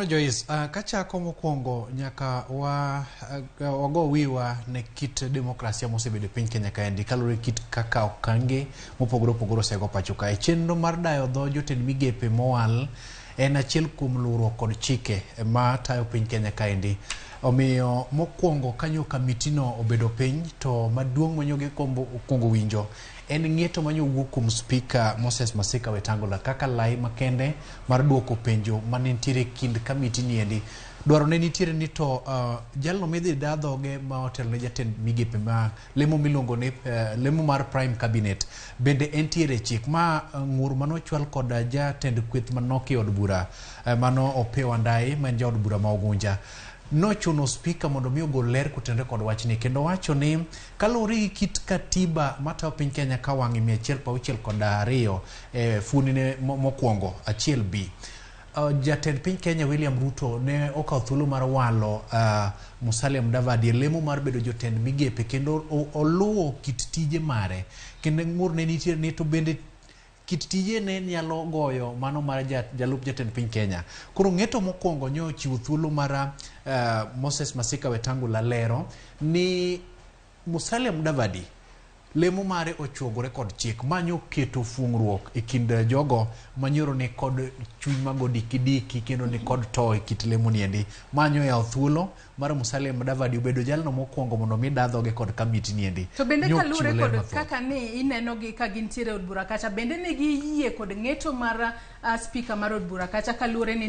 Joyce, kachako mokwongo nyaka wa wago wiwa ne kit demokrasia mosebedo e piny Kenya kaendi kaluwore gi kit kaka okange mopogore opogore osego pacho kae. Chenro mar dayo dho jotend migepe mowal en achiel kuom luwruok kod chike ma tayo piny Kenya kaendi. Omiyo mokwongo kanyo kamitino obedo piny to maduong' manyo gikwongo winjo en ng'eto manyo wuok kuom Spika Moses Masika Wetangula kaka lai makende mar duoko penjo mane nitiere e kind kamiti ni endi. Dwaro ne nitiere ni to jalno midhi da dhoge ma otelo ne jatend migepe ma lemo miluongo ni lemo mar prime cabinet bende entiere e chik ma ng'ur mane ochwal kod jatend kweth manok e od bura mano Opiyo Wandayi ma en jaod bura ma Ugunja nochuno spika mondo mi ogol ler kotenore kod wachni kendo wacho ni kaluwore gi kit katiba matayo piny Kenya ka wang'e 162 e fuoni ne mokwongo achiel B. Jatend piny Kenya William Ruto ne okawo thuolo mar walo Musalia Mudavadi e lemo mar bedo jotend migepe kendo oluwo kit tije mare kendo ng'ur ne nitie ni to bende kit tije ne nyalo goyo mano mar jalup jatend piny Kenya. Koro ng'eto mokwongo nyo ochiwo thuolo mar Moses Masika Wetangula lero ni Musalia Mudavadi lemo mare ochuogore kod chik manyo keto fuong'ruok e kind jogo manyoro ni kod chuny mago dikidiki kendo ni kod to e kit lemo niendi manyo yawo thuolo mar Musalia Mudavadi obedo jalno mokwongo mondo mi da dhoge kod kamiti niendi. To bende Nyo kaluwore chiwo ler kod mathoth. kaka ne inenogi ka gintiere e od bura kacha, bende ne giyie kod ng'eto mar spika mar od bura kacha kaluwore ni